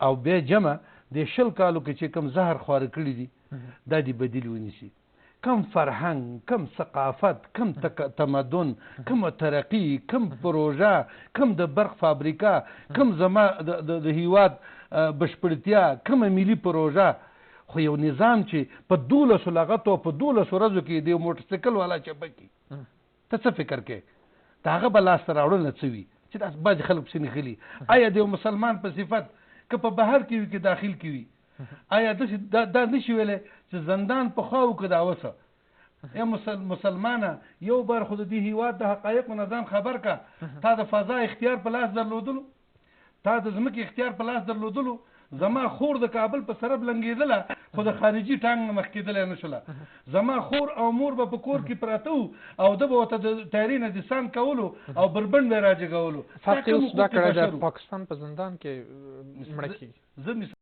او بیا جمع د 20 کالو کې چې کوم زهر خواره کړي دي، دا دې بدیل ونیسي. کم فرهنګ، کم ثقافت، کم تمدن، کم ترقی، کم پروژه، کم د برق فابریکه، کم زما د هیواد بشپړتیا، کم ملي پروژه. خو یو نظام چې په 12 لغتو په 12 ورځو کې د یو موټرسایکل والا چپه کړي، ته څه فکر کوې؟ د هغه به لاسته راوړنه څه وي چې داسې بعضې خلک پسې نښلي؟ آیا د یو مسلمان په صفت که په بهر کې وي که داخل کې وي، آیا داسې دا نشي ویلی چې زندان پخوا و که دا اوسه؟ یا مسلمانه، یو بار خو د دې هیواد د حقایقو نه ځان خبر که. تا د فضا اختیار په لاس درلودلو، تا د ځمکې اختیار په لاس درلودلو. زما خور د کابل په سرب لنګېدله خو د خارجي ټانګ نه مخکېدلی نه شوله. زما خور او مور به په کور کې پراته وو او ده به ورته د تیارې نه د سان کولو او بربنډ به یې راجګولو. فرق یې اوس دا کړی د پاکستان په زندان کې مړه کېږي. زه